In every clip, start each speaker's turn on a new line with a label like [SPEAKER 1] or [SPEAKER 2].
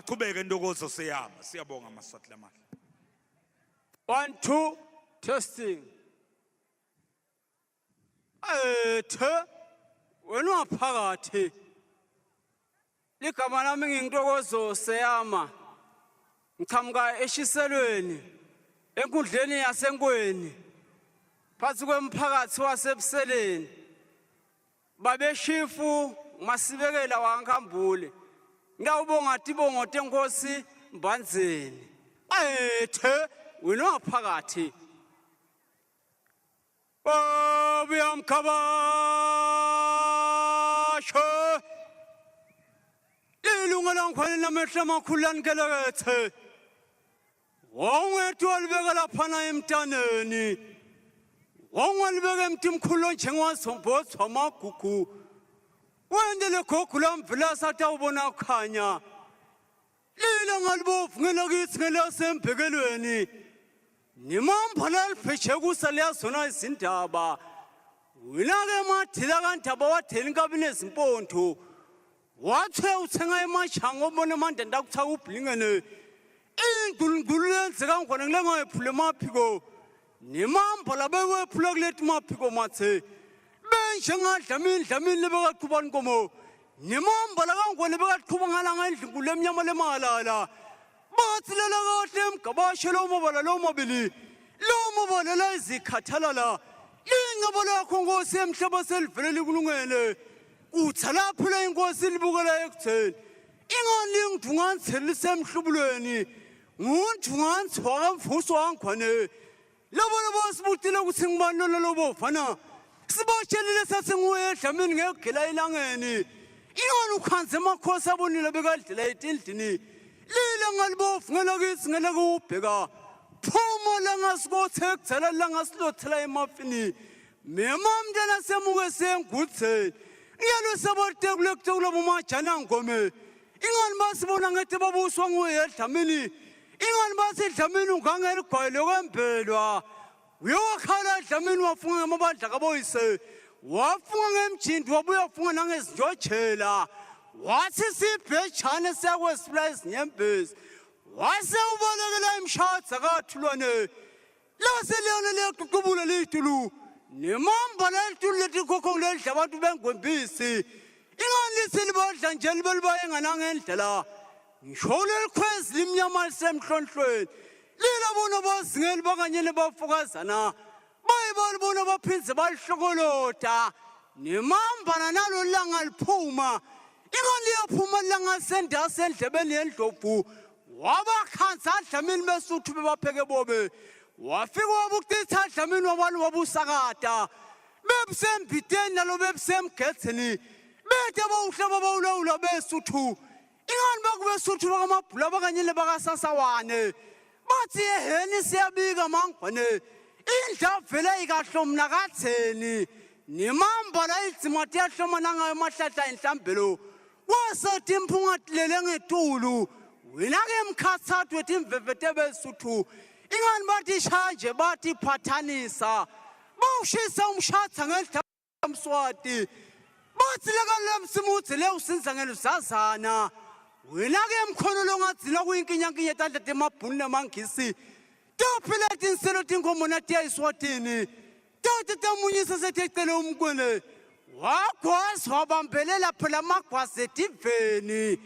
[SPEAKER 1] Akachubeke Ntokozo Seyama. Siyabonga Maswati lamahle.
[SPEAKER 2] 1 2 testing. Ethe wena ungaphakathi. Ligama lami ngintokozo Seyama. Ngichamuka eshiselweni enkundleni yaseNkweni. Phansi kwemphakathi waseBuseleni. Babeshifu Masibekela waNkhambule. Ngiyawubonga tibongo tenkosi Mbandzeni. Ethe wena ungaphakathi. Obuyamkhabashe Ilunga langikhwane namehlo amakhulu lanikelekethe Wawungethi walibeka laphana emntaneni Wawungalibeka emtimkhulu onjengazombotho amagugu Wende legogo lamvela sathi awubona kukhanya Lila ngalibovu ngelakithi ngelasembhekelweni Nimamba lalipheje kusa liyazona izindaba Wina-ke madila kandaba wadela inkabi nezimpondo Wathe uthenga emashanga obona amandanda akutha ubhlingene Ingulungulu lenzeka ngkhona ngile ngayephula emaphiko Nemamba labewephula kuleti maphiko mathe Benjengadlamini dlamini lebekaqhuba nkomo Nemamba lakangwane bekaqhuba ngalanga endlunkulu emnyama lemalala Bathi lela kahle emgabashe lo mabala lo mabili lo mabala la izikhathalala Lingcebo lakho nkosi emhlaba selivele likulungele Utha lapho le inkosi libukela ekutheni Ingani lingidungantshe lisemhlubulweni Ngundungantshe wakamvuso wangikhwane Labo labo sibutile ukuthi ngubani lona lobovana Sibotshelile sathi nguye edlamini ngekugela elangeni Ingani ukhanze amakhosi abonile bekadlela etindlini Lile ngalibovu ngelakithi ngelakubheka Phuma langasikothe ekudzala langasilothela emafini Mema mntana semuke sengutheni Ngiyalo sabotekule kutekula bomajana ngome Ingani basibona ngethi babuswa nguye edlamini Ingani bathi dlamini ungangeligwayi lokwembelwa Uyowakhala dlamini wafunga ngamabandla kaboyise wafunga ngemjindi wabuya wafunga nangezinjojela wathi sibhejane siyakwesula izinyembezi wase ubalekela imshadza kathulwane lase liyona liyaququbula litulu nemamba lelitulu letikhokho lelidla abantu bengwembisi ingani lithi libadla nje libe libayenga nangendlela ngisho lelikhwezi limnyama lisemhlonhlweni lilabona abazingeli bakanye nebafokazana baye balibona baphindze balihlokolota nemambana nalo langa liphuma ingani liyaphuma langa sendasi endlebeni yendlovu wabakhansa adlamini besuthu bebapheke bobe wafika wabucitha adlamini wabantu wabusakata bebusembiteni nalo bebusemgedzeni bete bawuhlaba bawulawula besuthu ingani bakubesuthu bakamabhula bakanye lebakasasawane bathi eheni siyabika mangwane indlavele ikahlomna katheni nemamba la idzima tiyahloma nangayo mahlahla enhlambelo wasethi imphunga tilele ngetulu wena-ke mkhathathu wetimveve tebesuthu ingani bathi shaya nje bathi phathanisa bawushisa umshatha ngendla Mswati bathi lekalemsimudze le usinza ngeluzazana wena-ke mkhono longadzina kuyinkinyankinya etandla temabhunu nemangisi tophila tinselo tinkhomo natiya eswatini tati tamunyisa sethecele umkwele wagwazi wabambelela phela amagwazi etiveni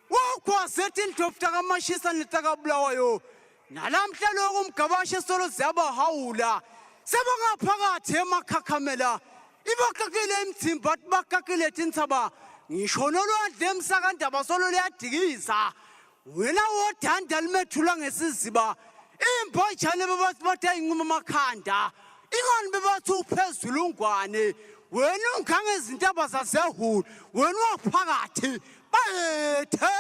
[SPEAKER 2] Wawugwaze tindlovu takamashisa netakabulawayo nalamhla lokhu umgabashe solo ziyabahawula sebangaphakathi emakhakhamela ibakakile imithimba bakakile tintsaba ngisho nolwandle emsakandaba solo liyadikiza wena wodanda limethula ngesiziba imbojane bebathi bathi ayincuma amakhanda ingani bebathi uphezulu ungwane wena ungangezintaba zasehulu wena waphakathi bayethe.